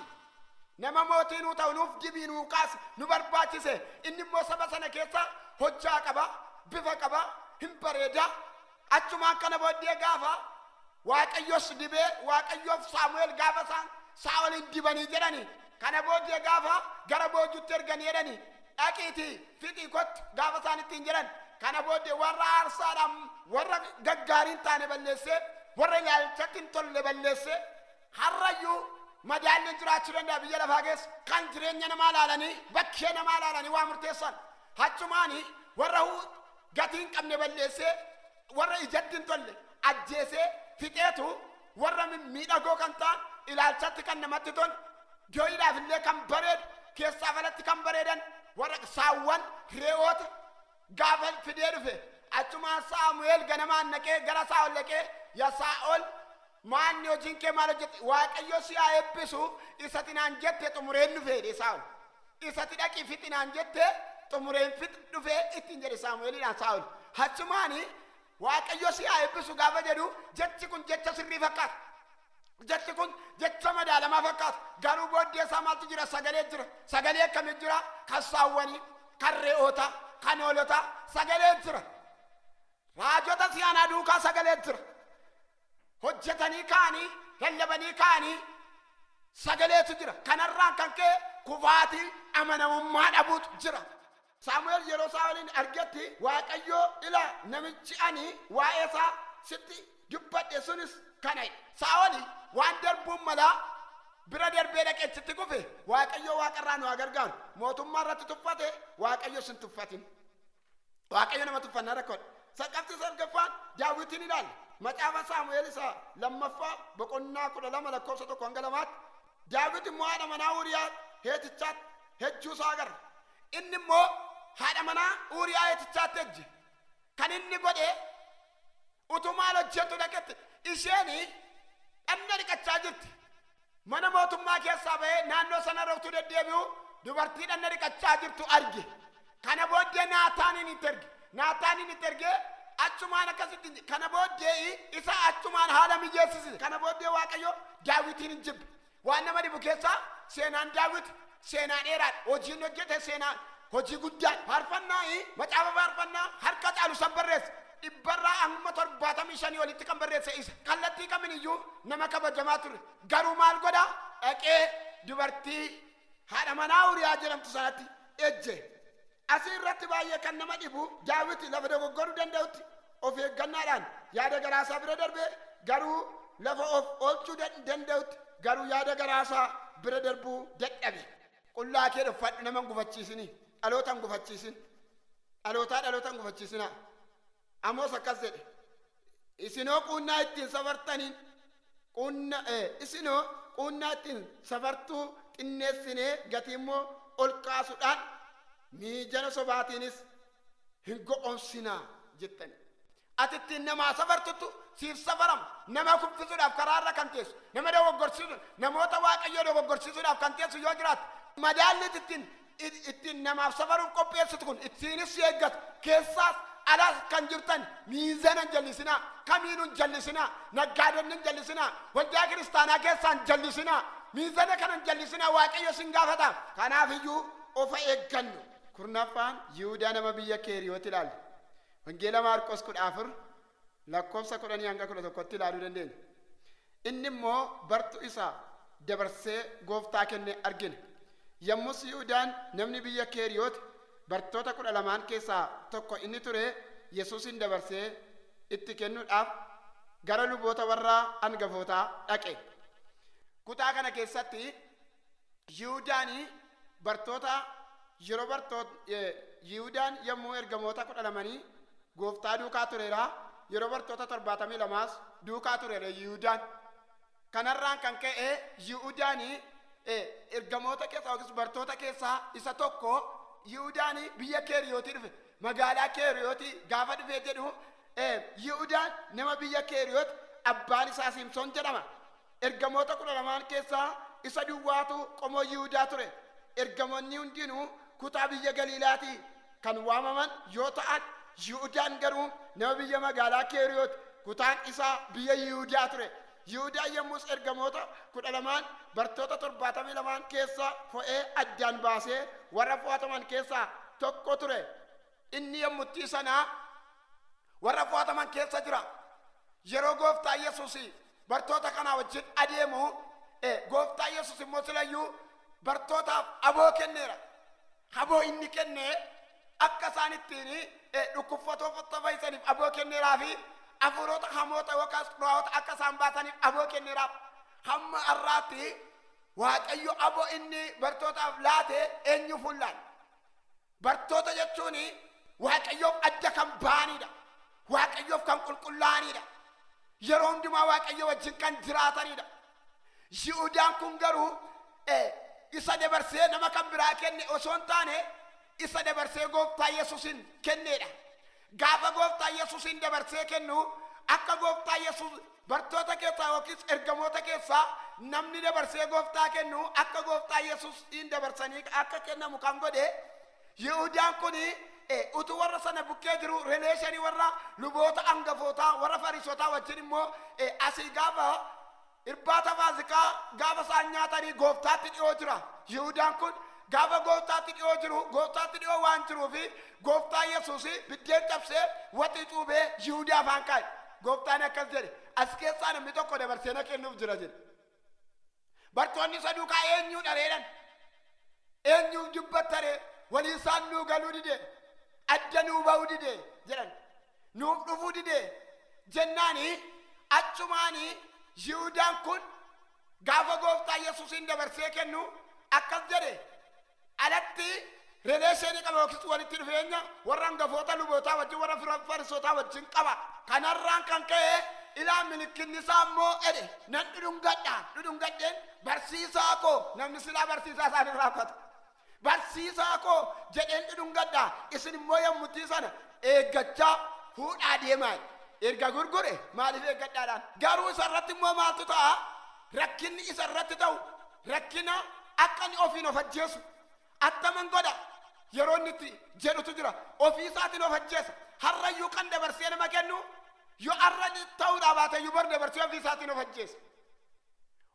Nama mootii nuu ta'u nuuf dibii nuu kaasi. Nu barbaachise. Inni immoo saba sana keessa hojjaa qaba, bifa qaba, hin bareeda. Achumaan kana booddee gaafa Waaqayyos dibee, Waaqayyoof Saamu'eel gaafa isaan Saa'olin dibanii jedhani. Kana booddee gaafa gara boojuutti erganii jedhani, dhaqiitii fixii kottu gaafa isaan ittiin jedhan. Kana booddee warra aarsaadhaan warra gaggaarii hin taane balleessee, warra ilaalchatti hin tolle balleessee, har'ayyuu madaalli jiraachuu danda'a biyya lafaa keessa. Kan jireenya namaa ilaalanii, bakkee namaa ilaalanii waa murteessan. Achumaani warra gatii hin qabne balleessee, warra ijatti hin tolle ajjeesee fixeetu warra mimmiidhagoo kan ta'an, ilaalchatti kan namatti tolu, dooyiidhaaf illee kan bareedu, keessaaf alatti kan bareedan, warra saawwan, re'oota gaafa fidee dhufe. Achumaan Saamu'eel ganamaan naqee gara Saa'ol dhaqee, yaa Saa'ol, maanni hojiin kee maal hojjette? Waaqayyo si haa eebbisu, isati naan jette xumureen dhufe jedhe Saa'ol. Isati dhaqii fixi naan jette xumureen fix dhufe ittiin jedhe Saamu'eelidhaan Saa'ol. Achumaani Waaqayyo si haa eebbisu gaafa jedhu jechi kun jecha sirrii fakkaata. Jechi kun jecha madaalamaa fakkaata. Garuu booddee isaa maaltu jira? Sagalee jira. Sagalee akkamii jira? Kan saawwanii, kan re'oota, kan hoolota sagalee jira. Raajota si'anaa duukaa sagalee jira. Hojjetanii ka'anii, lallabanii ka'anii sagaleetu jira. Kanarraan kan ka'e kufaatii amanamummaa dhabuutu jira. Saamu'eel yeroo Saa'oliin argetti Waaqayyo, ilaa namichi ani waa'ee isaa sitti dubbadhe sunis kana jedhe. Saa'oli waan darbuun malaa bira darbee dhaqee achitti kufe. Waaqayyo waaqarraa nu haa gargaaru. Mootummaa irratti tuffate, Waaqayyo sin tuffatin. Waaqayyo nama tuffannaa rakkoodha. Qabxii salgaffaan Daawitiin ilaalla. Macaafa Saamu'eel isa lammaffaa boqonnaa 12 lakkoofsa 1 hanga 2tti Daawit immoo haadha manaa Uuriyaa Heetichaatti hejjuu isaa agarra. Inni immoo haadha manaa Uuriyaa Heetichaatti ejje. Kan inni godhe utuu maal hojjetu dhaqetti isheen dhanna dhiqachaa jirti. Mana mootummaa keessaa ba'ee naannoo sanarra utuu deddeebi'u dubartii dhanna dhiqachaa jirtu arge. Kana booddee Naataaniin itti erge. Naataaniin itti ergee achumaan akkasitti kana booddee isa achumaan haala mijeessise. Kana booddee Waaqayyo Daawitiin hin jibbe. Waan nama dhibu keessaa seenaan Daawit seenaa dheeraadha. Hojiin hojjete seenaa hojii guddaadha. Faarfannaa macaafa faarfannaa harka caalu san barreesse. Dhibbarraa amma 75 olitti kan barreesse isa. Kallattii kaminiyyuu nama kabajamaa ture. Garuu maal godha? Dhaqee dubartii haadha manaa Uuriyaa jedhamtu sanatti ejje. Asii irratti baay'ee kan nama dhibu Daawit lafa dogoggoruu danda'utti of eeggannaadhaan yaada garaasaa bira darbee, garuu lafa of oolchuu danda'utti garuu yaada garaasaa bira darbuu dadhabe. Qullaa kee dhuffadhu, nama hin gufachiisini, dhaloota hin gufachiisin, dhalootaa dhaloota hin gufachiisinaa. Amoos akkas jedhe, isinoo quunnaa ittiin safartaniin isinoo quunnaa ittiin safartuu xinneessinee gatii immoo ol kaasuudhaan miijana sobaatiinis hin go'oomsinaa jettani. Ati ittiin namaa safartuttu siif safarama. Nama kuffisuudhaaf karaarra kan teessu, nama dogoggorsiisu, namoota Waaqayyoo dogoggorsiisuudhaaf kan teessu yoo jiraatu, madaalli ittiin namaaf safaruuf qopheessitu kun ittiinis si eeggatu. Keessaas alaas kan jirtan miizana hin jallisinaa, kamiinuu hin jallisinaa, naggaadonni hin jallisinaa, waldaa kiristaanaa keessaa hin jallisinaa, miizana kana hin jallisinaa, Waaqayyo sin gaafata. Kanaaf iyyuu ofa eeggannu. 10ffaan Yihudaa nama biyya Keeriyoot ilaalla. Wangeela Maarqos 14 lakkoofsa 10 hanga 11tti ilaaluu dandeenya. Inni immoo bartu isa dabarsee gooftaa kenne argina. Yommus Yihudaan namni biyya Keeriyoot bartoota 12 keessaa tokko inni ture Yesuusin dabarsee itti kennuudhaaf gara luboota warra angafootaa dhaqe. Kutaa kana keessatti Yihudaan bartoota yeroo bartoota Yihudaan yommuu ergamoota 12 gooftaa duukaa tureera, yeroo bartoota 72 duukaa tureera Yihudaan. Kanarraan kan ka'e Yihudaan ergamoota keessaa yookiis bartoota keessaa isa tokko. Yihudaan biyya Keeriyootii dhufe. Magaalaa Keeriyooti gaafa dhufee jedhu, Yihudaan nama biyya Keeriyoot, abbaan isaa Simsoon jedhama. Ergamoota 12n keessaa isa duwwaatu qomoo Yihudaa ture. Ergamoonni hundinuu kutaa biyya Galiilaatii kan waamaman yoo ta'an, Yihudaan garuu nama biyya magaalaa Keeriyoot, kutaan isaa biyya Yihudaa ture. Yihudaan yommus ergamoota 12n bartoota 72n keessa fo'ee addaan baasee warra fo'ataman keessaa tokko ture. Inni yommuttii sanaa warra fo'ataman keessa jira. Yeroo Gooftaa Yesuus bartoota kanaa wajjin adeemu, Gooftaa Yesuus immoo silayyuu bartootaaf aboo kenneera. Aboo inni kenne akka isaan ittiin dhukkubsattoota fayyisaniif aboo kenneeraa fi hafuurota hamoota yookaas xuraa'ota akka isaan baasaniif aboo kenneeraaf. Hamma har'aatti Waaqayyo aboo inni bartootaaf laate eenyu fuullaan? Bartoota jechuun Waaqayyoof adda kan ba'anidha. Waaqayyoof kan qulqullaa'anidha. Yeroo hundumaa Waaqayyo wajjin kan jiraatanidha. Yihudaan kun garuu isa dabarsee nama kan biraa kenne osoo hin taane, isa dabarsee Gooftaa Yesuusin kenneedha. Gaafa Gooftaa Yesuusin dabarsee kennu, akka Gooftaa Yesuus bartoota keessaa yookiis ergamoota keessaa namni dabarsee Gooftaa kennu akka Gooftaa Yesuusin dabarsanii akka kennamu kan godhe, Yihudaan kun utuu warra sana bukkee jiru, relation warra luboota hangafootaa, warra Fariisotaa wajjin immoo asii gaafa irbaata Faasikaa gaafa isaan nyaatanii Gooftaatti dhiyoo jira. Yihudaan kun gaafa Gooftaatti dhiyoo jiru, Gooftaatti dhiyoo waan jiruufi, Gooftaa Yesuus biddeen cabsee, waxii cuubee, Yihudaa afaan kaa'e. Gooftaan akkas jedhe, "As keessaa namni tokko dabarsee na kennuuf jira," jedhe. Bartoonni isa duukaa, "Eenyuu dhareedhan? Eenyuuf dubbattaree? Walii isaan nuu galuu dide, adda nuu ba'uu dide," jedhan. "Nuuf dhufuu dide," jennaani achumaani Yihudaan kun gaafa Gooftaa Yesuusin dabarsee kennu akkas jedhe. Alatti relation qaba yookiis walitti dhufeenya warra hangafoota lubootaa wajjin, warra Farisootaa wajjin qaba. Kanarraan kan ka'e, "Ilaa, milikinni isaa immoo," jedhe, "nan dhudhungadha. Dhudhungadheen barsiisaa koo," namni silaa barsiisaa isaan irraa uffata, "Barsiisaa koo jedheen dhudhungadha. Isin immoo yommutti sana eeggachaa fuudhaa deemaa." Erga gurgure maaliif eeggadhaadhaan? Garuu isa irratti immoo maaltu ta'a? Rakkinni isa irratti ta'u rakkina akka inni ofiin of ajjeesu attaman godha yeroo inni itti jedhutu jira. Ofii isaatiin of ajjeesa. Har'ayyuu kan dabarsee nama kennu yoo har'a ta'uudhaa baate iyyuu, bar dabarsee ofii isaatiin of ajjeesa.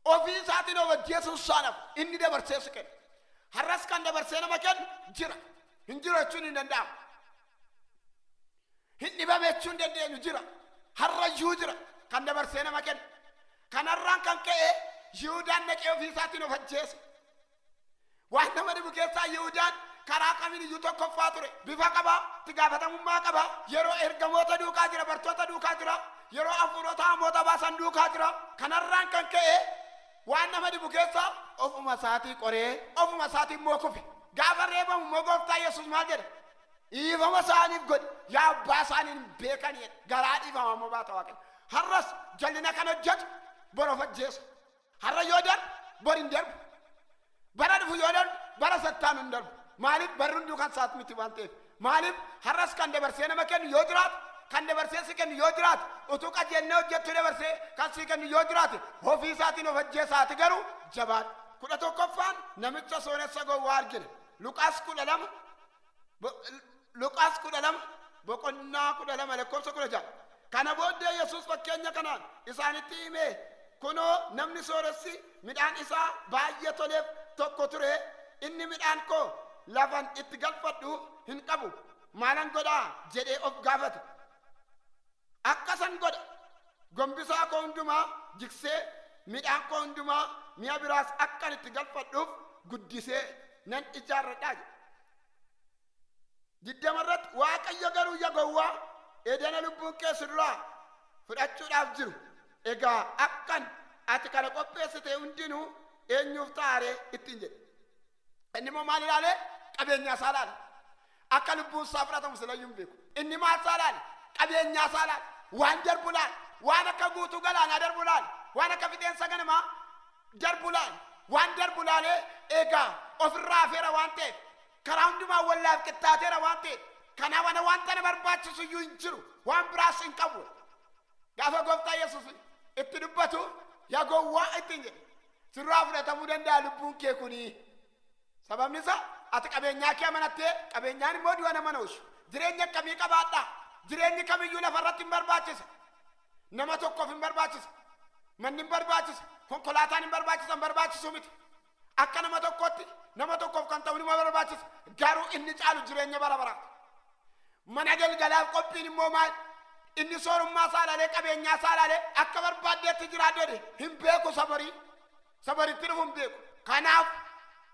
Ofii isaatiin of ajjeesuu isaanaaf inni dabarsee si kenna. Har'as kan dabarsee nama kennu jira. Hin jiru jechuun hin danda'amu. Hin dhibame jechuun dandeenyu, jira. Har'ayyuu jira kan dabarsee nama kennu. Kanarraan kan ka'e Yihudaan dhaqee ofii isaatiin of ajjeese. Waan nama dhibu keessaa, Yihudaan karaa kamiin iyyuu tokkoffaa ture. Bifa qaba, itti gaafatamummaa qaba. Yeroo ergamoota duukaa jira, bartoota duukaa jira. Yeroo hafuurota hamoota baasan duukaa jira. Kanarraan kan ka'e waan nama dhibu keessaa ofuma isaatii qoree ofuma isaatii immoo kufe. Gaafa reebamu immoo Gooftaa Yesuus maal jedhe? "Dhiifama isaaniif godhi yaa abbaa, isaaniin hin beekan," jedhe. Garaa dhiifama immoo baata Waaqayyo. Har'as jallina kan hojjetu bor of ajjeesa. Har'a yoo darbu bor hin darbu. Bara dhufu yoo darbu bara sattaanu hin darbu. Maaliif? Barri hunduu kan isaati miti waan ta'eef. Maaliif? Har'as kan dabarsee nama kennu yoo jiraatu, kan dabarsee si kennu yoo jiraate, utuu qajeelnee hojjettu dabarsee kan si kennu yoo jiraate, ofii isaatiin of ajjeesaati. Garuu jabaadhu. 11ffaan namicha sooressa gowwaa argina. Luqaas 12, Luqaas 12 boqonnaa 12 lakkoofsa 16. Kana booddee Yesuus fakkeenya kanaan isaanitti himee, "Kunoo, namni sooressi midhaan isaa baay'ee toleef tokko ture. Inni, 'Midhaan koo lafan itti galfadhu hin qabu, maalan godhaa?' jedhee of gaafate. 'Akkasan godha, gombisaa koo hundumaa jigsee midhaan koo hundumaa mi'a biraas akkan itti galfadhuuf guddisee nan ijaarradhaa," jedhe. 20 irratti, Waaqayyo garuu, "Ya gowwaa, edana lubbuun kee si duraa fudhachuudhaaf jiru. Egaa akkan ati kana qopheessite hundinuu eenyuuf ta'aree?" ittiin jedhe. Inni immoo maal ilaale? Qabeenyaa isaa ilaale. Akka lubbuun isaa fudhatamu silayyuu hin beeku. Inni maal isaa ilaale? Qabeenyaa isaa ilaale. Waan darbu ilaale. Waan akka guutuu galaanaa darbu ilaale. Waan akka fixeensa ganamaa darbu ilaale. Waan darbu ilaalee, egaa ofirraa afeera waan ta'eef, karaa hundumaa wallaaf qixxaateera waan ta'eef. Kanaaf ana wanta na barbaachisu iyyuu hin jiru, waan biraas hin qabu. Gaafa Gooftaa Yesuus itti dubbatu, "Yaa gowwaa," ittiin jedhe, "sirraa fudhatamuu danda'a lubbuun kee kunii. Sababni isaa ati qabeenyaa kee amanattee, qabeenyaan immoo du'a nama oolchu. Jireenya akkamii qabaadhaa? Jireenyi kamiyyuu lafarratti hin barbaachisa. Nama tokkoof hin barbaachisa. Manni hin barbaachisa. Konkolaataan hin barbaachisa, hin barbaachisu miti. Akka nama tokkootti nama tokkoof kan ta'u nima barbaachisa. Garuu inni caalu jireenya bara baraati. Mana galgalaaf qophiin immoo maal? Inni soorummaa isaa ilaalee, qabeenyaa isaa ilaalee, akka barbaaddeetti jiraadhu hin beeku sabarii. Sabaritti dhufu hin beeku. Kanaaf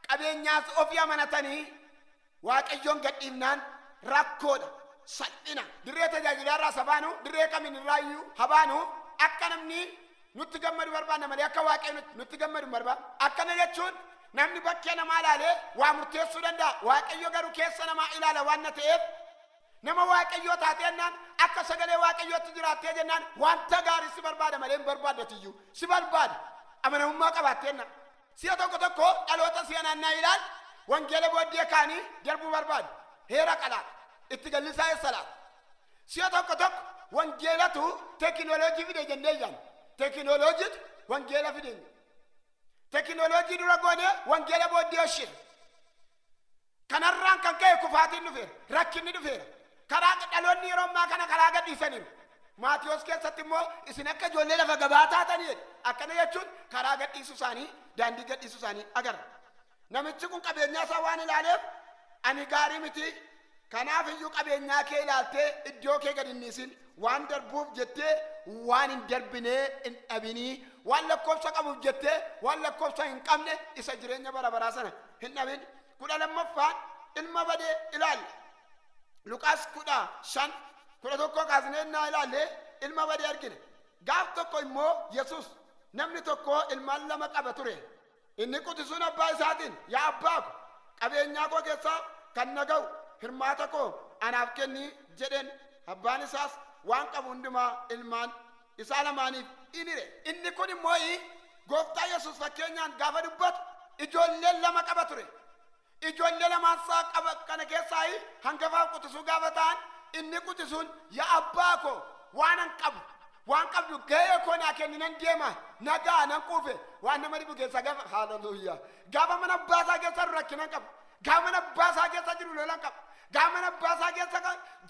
qabeenyaas ofii amanatanii Waaqayyoon gadhiifnaan rakkoodha. Salphina. Dirree tajaajilaa irraa sabaanu, dirree kamiin irraa iyyuu habaanu, akka namni nutti gammadu barbaanna malee akka Waaqayyo nutti gammadu hin barbaannu. Akkana jechuun namni bakkee namaa ilaalee waa murteessuu danda'a. Waaqayyo garuu keessa namaa ilaala waan na ta'eef, nama Waaqayyoo taatee jennaan, akka sagalee Waaqayyootti jiraattee jennaan, wanta gaarii si barbaada malee hin barbaaddatiyyuu. Si barbaada. Amanamummaa qabaattee jennaan. Si'a tokko tokko dhaloota si'a naannaa ilaal wangeela booddee kaanii darbuu barbaadu. Heera qalaata. Itti gallisaa eessa laata? Si'a tokko tokko wangeelatu teekinooloojii fide jennee yaadna. Teekinooloojiitu wangeela fide. Teekinooloojii dura goonee wangeela booddee ishee. Kanarraan kan ka'e kufaatiin dhufeera. Rakkinni dhufeera. Karaa dhaloonni yeroo ammaa kana karaa gadhiisaniiru. Maatiyos keessatti immoo, "Isin akka ijoollee lafa gabaa taatanii," jedhe. Akkana jechuun karaa gadhiisuu isaanii, daandii gadhiisuu isaanii agarra. Namichi kun qabeenyaa isaa waan ilaaleef, ani gaarii miti. Kanaaf iyyuu qabeenyaa kee ilaaltee iddoo kee gad hin dhiisin. Waan darbuuf jettee waan hin darbinee hin dhabinii. Waan lakkoofsa qabuuf jettee waan lakkoofsa hin qabne, isa jireenya bara baraa sana hin dhabin. 12ffaan ilma badee ilaalla. Luqaas 15:11 kaasnee innaa ilaalle ilma badee argina. Gaaf tokko immoo Yesus, "Namni tokko ilmaan lama qaba ture. Inni quxisuun abbaa isaatiin, 'Yaa abbaa ko, qabeenyaa koo keessaa kan na ga'u hirmaata koo anaaf kenni' jedheen. Abbaan isaas waan qabu hundumaa ilmaan isaa lamaaniif in hire." Inni kun immoo Gooftaa Yesus fakkeenyaan gaafa dubbatu ijoolleen lama qaba ture. Ijoollee lamaan isaa qaba kana keessaa hangafaaf quxisuu gaafa ta'an, inni quxisuun, "Yaa abbaa koo, waan an qabu, waan qabdu ga'ee koo naa kenni, nan deema, nagaa nan quufe." Waan nama dhibu keessaa gaafa, haaleluyyaa, gaafa mana abbaa isaa keessa jiru rakkina hin qabu. Gaafa mana abbaa isaa keessa jiru lola hin qabu. Gaafa mana abbaa isaa keessa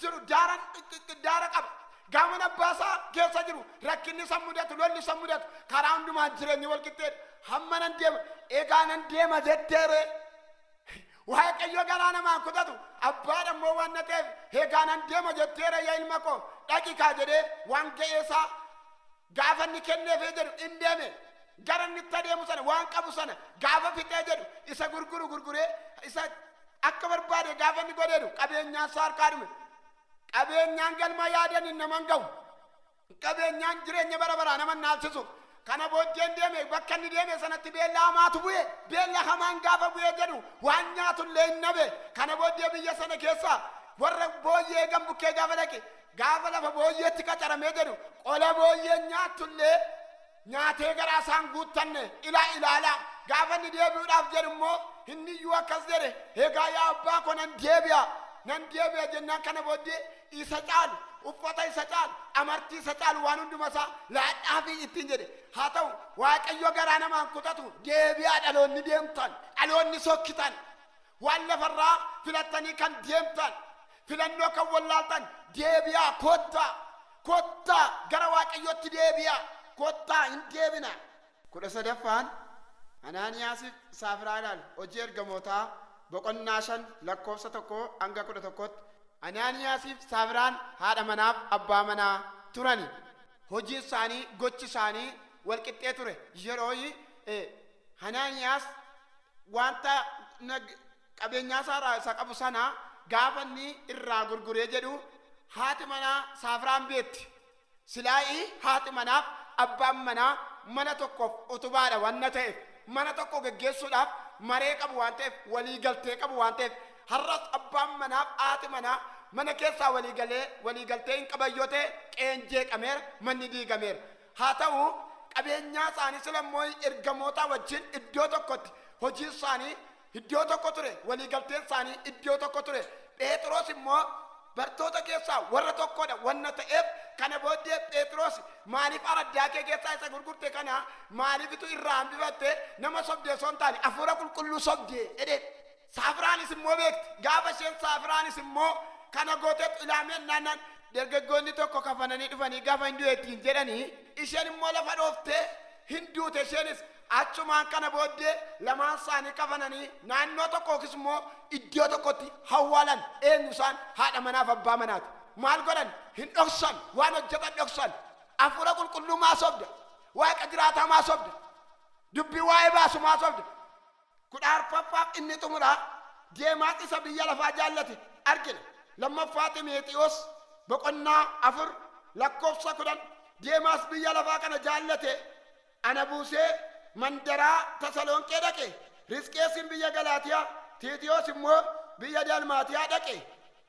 jiru daaran daara qaba. Gaafa mana abbaa isaa keessa jiru rakkinni isa mudatu, lolli isa mudatu, karaa hundumaan jireenyi wal qixxeedha. Hamma nan deema, egaa nan deema jetteere. Waaqayyo garaa namaan kutatu abbaadha immoo waan na ta'eef, "Egaa nan deema jetteera, yaa ilma koo, dhaqi kaa," jedhee waan ga'ee isaa gaafa inni kenneefee jedhu in deeme. Gara inni itti adeemu sana waan qabu sana gaafa fixee jedhu, isa gurguru gurguree, isa akka barbaade gaafa inni godheedu, qabeenyaan isaa harkaa dhume. Qabeenyaan galma yaadan naman ga'u. Qabeenyaan jireenya bara baraa nama naalchisu. Kana booddeen deeme. Bakka inni deeme sanatti beela hamaatu bu'e. Beela hamaan gaafa bu'ee jedhu waan nyaatullee hin dhabe. Kana booddee biyya sana keessa warra booyyee eegan bukkee gaafa dhaqe, gaafa lafa booyyeetti qacaramee jedhu, qola booyyee nyaattullee nyaatee garaa isaan guuttanne. Ilaa, ilaalaa, gaafa inni deebi'uudhaaf jedhu immoo inni iyyuu akkas jedhe, "Egaa yaa abbaa ko, nan deebi'a, nan deebi'a," jennaan, kana booddee isa caalu uffata, isa caalu amartii, isa caalu waan hunduma isaa laadhaafi ittiin jedhe. Haa ta'u, Waaqayyo garaa namaan kutatu. Deebi'aa, dhaloonni deemtan, dhaloonni sokkitan, waan lafarraa filattanii kan deemtan, filannoo kan wallaaltan, deebi'aa, kottaa, kottaa, gara Waaqayyootti deebi'aa, kottaa, hin deebina. 13ffaan Anaaniyaasiif Saafiraa ilaali. Hojii Ergamootaa boqonnaa 5 lakkoofsa 1 hanga 11tti. Anaaniyaasiif Saafiraan haadha manaaf abbaa manaa turani. Hojii isaanii, gochi isaanii walqixxee ture. Yeroo Anaaniyaas wanta qabeenyaa isaa isa qabu sana gaafa inni irraa gurguree jedhu, haati manaa Saafiraan beetti. Silaa'ii haati manaaf abbaan manaa mana tokkoof utubaadha waan ta'eef, mana tokko geggeessuudhaaf maree qabu waan ta'eef, walii galtee qabu waan ta'eef, har'as abbaan manaaf haati manaa mana keessaa walii galee walii galtee hin qaban yoo ta'e, qe'een jeeqameera, manni diigameera. Haa ta'u, qabeenyaa isaanii sila immoo ergamoota wajjin iddoo tokkotti, hojii isaanii iddoo tokko ture, walii galteen isaanii iddoo tokko ture. Phexros immoo Bartoota keessaa warra tokkodha wanna ta'eef kana booddee Phexros maaliif araddaa kee keessaa isa gurgurte kana maaliifitu irraa hambifatte nama sobdee osoo hin taane hafuura qulqulluu sobdee jedheen. Saafiraanis immoo beekti. Gaafa isheen saafiraanis immoo kana gooteetu ilaameen naannaan dargaggoonni tokko kafananii dhufanii gaafa hin du'eettiin jedhanii isheen immoo lafa dhooftee hin duute isheenis achumaan kana booddee lamaan isaanii kafananii naannoo tokko yookiis immoo iddoo tokkotti hawwaalan. Eenyu isaan? Haadha manaaf abbaa manaati. Maal godhan? Hin dhoksan, waan hojjetan dhoksan. Hafuura qulqulluu maa sobda? Waaqa jiraataa maa sobda? Dubbii waa'ee baasu maa sobda? 14ffaaf inni xumuraa Deemaas isa biyya lafaa jaallate argina. 2ffaa Ximeexiyoos boqonnaa 4 lakkoofsa 10 Deemaas biyya lafaa kana jaallate ana buusee mandaraa Tasalonqee dhaqe. Risqeesin biyya Galaatiyaa, Tiitiyoos immoo biyya Dalmaatiyaa dhaqe.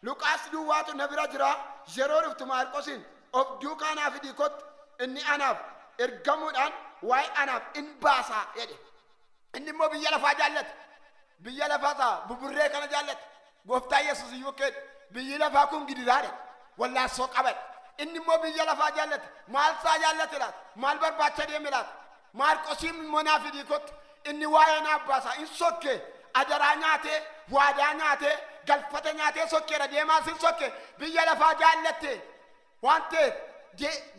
Luqaas duwwaatu na bira jira. Yeroo dhuftu Maarqosin of duukaa naa fidii kottu, inni anaaf ergamuudhaan waa'ee anaaf in baasaa jedhe. Inni immoo biyya lafaa jaallate. Biyya lafaa isaa buburree kana jaallate. Gooftaa Yesuus iyyuu akka jedhe biyyi lafaa kun gidiraadha. Wallaansoo qabadha. Inni immoo biyya lafaa jaallate. Maal isaa jaallate laata? Maal barbaacha deeme laata? Maarqosiin immoo naa fidii kottu. Inni waa'ee naaf baasaa in sokke. Adaraa nyaatee, waadaa nyaatee, galfata nyaatee sokkeera. Deemaas hin sokke. Biyya lafaa jaallatte waan ta'eef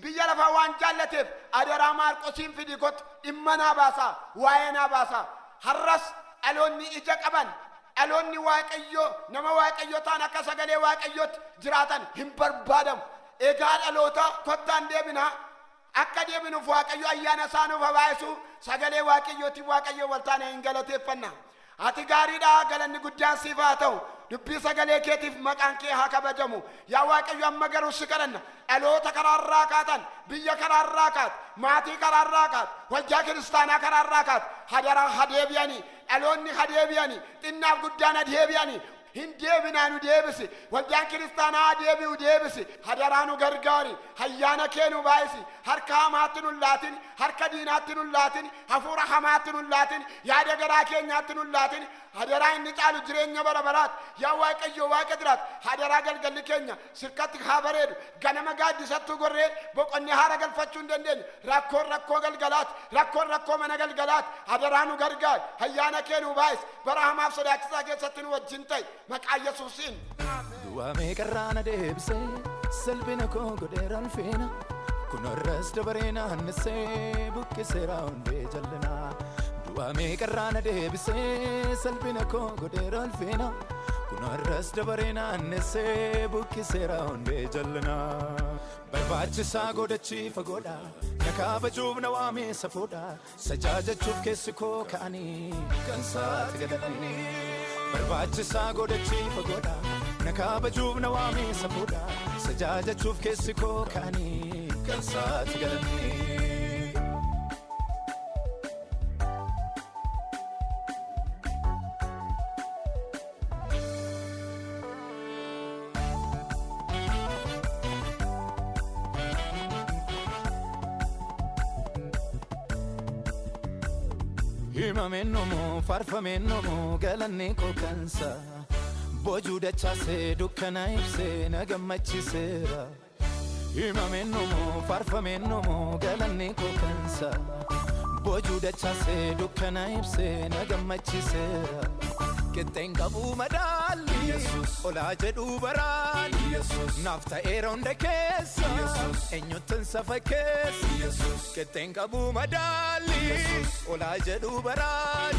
biyya lafaa waan jaallateef adaraa Maarqosiin fidii kottu dhimma naa baasaa, waa'ee naa baasaa. Har'as dhaloonni ija qaban, dhaloonni Waaqayyoo, nama Waaqayyoo ta'an akka sagalee Waaqayyootti jiraatan hin barbaadamu. Egaa dhaloota kottaan deebinaa. Akka deebinuuf Waaqayyo ayyaana isaa nuuf haa baay'isu. Sagalee Waaqayyootiin Waaqayyo wal taane hin galateeffanna. Ati gaariidha, galanni guddaan siif haa ta'u. Dubbii sagalee keetiif maqaan kee haa kabajamu. Yaa Waaqayyo amma garuu si kadhanna. Dhaloota karaarraa kaatan, biyya karaarraa kaat, maatii karaarraa kaat, waldaa kiristaanaa karaarraa kaat, hadaraa ha deebi'anii, dhaloonni ha deebi'anii, xinnaaf guddaan ha deebi'anii. Hin deebinaa nu deebisi. Waldaan kiristaanaa haa deebi'u deebisi. Hadaraa nu gargaari. Ayyaana kee nu baay'isi. Harka hamaatti nun laatin, harka diinaatti nun laatin, hafuura hamaatti nun laatin, yaada garaa keenyaatti nun laatin. Hadaraa inni caalu jireenya bara baraati. Yaa Waaqayyo Waaqa jiraata. Hadaraa galgalli keenya sirkatti haa bareedu. Ganama gaaddisattuu gorree boqonnee haara galfachuu hin dandeenye. Rakkoon rakkoo galgalaati. Rakkoon rakkoo mana galgalaati. Hadaraa nu gargaari. Ayyaana kee nu baay'isi. Bara hamaaf sodaachisaa keessatti nu wajjin ta'i. Maqaa Yesuusiin. Du'aa meeqarraa na deebisee salphina koo godheera ulfina. Kun har'as dabaree naannessee buqqiseera hundee jal'ina. Du'aa meeqarraa na deebisee salphina koo godheera ulfina. Kun har'as dabaree naannessee buqqiseera hundee jal'ina. Barbaachisaa godhachi fagoodha. Na kabajuuf na waamee safuudha. Sajaajachuuf keessi koo ka'anii kan saati galanii. Barbaachisaa godhachi fagoodha. Na kabajuuf na waamee safuudha. Sajaajachuuf keessi koo ka'anii kan saati galanii. Himameen nomoo faarfameen nomoo galanni koo kansa. Boojuu dachaasee dukkana ibsee na gammachiiseera. Himameen nomoo faarfameen nomoo galanni koo kansa. Boojuu dachaasee dukkana ibsee na gammachiiseera. Qixxeen qabu madaalli olaa jedhu baraan naaf ta'eera hunda keessa eenyuttan safa keessa. Qixxeen qabu madaalli olaa jedhu baraan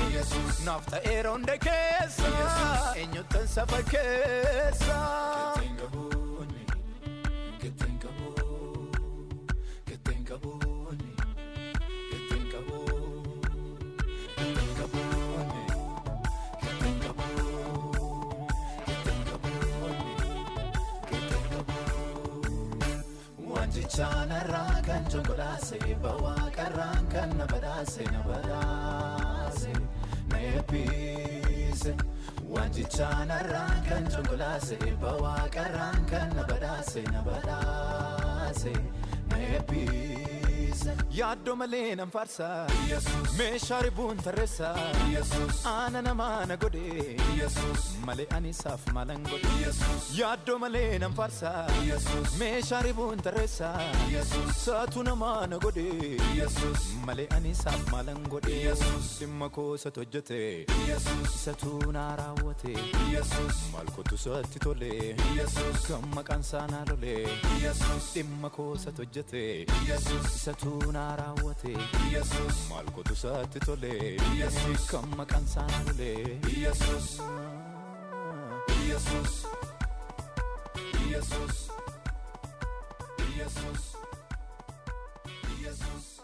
naaf ta'eera hunda keessa eenyuttan safa keessa. Qixxeen qabuuni, qixxeen qabu, qixxeen qabuuni, qixxeen qabu, qixxeen qabuuni, qixxeen qabu, qixxeen qabuuni, qixxeen qabu. Wantichaanarraa kan congolaase bawaqarraan kan na badhaase na badhaase na eebbise. Wantichaanarraa kan congolaase bawaqarraan kan na badhaase na badhaase na eebbise. Yaaddoo malee nan faarsa. Meeshaa ribuun tarreessa. Aana namaa na godhe. Malee ani isaaf maalan godhe. Yaaddoo malee nan faarsa. Meeshaa ribuun tarreessa. Saatu namaa na godhe. Malee ani isaaf maalan godhe. Dhimma koo isatu hojjete. Isatu naa raawwate. Maal kootu isatti tole. Kan maqaan isaa naa lole. Dhimma koo isatu hojjete. Isatu naa raawwate. Maal kootu isatti tole. Kan maqaan isaa naa lole. Yesus. Yesus. Yesus. Yesus. Yesus.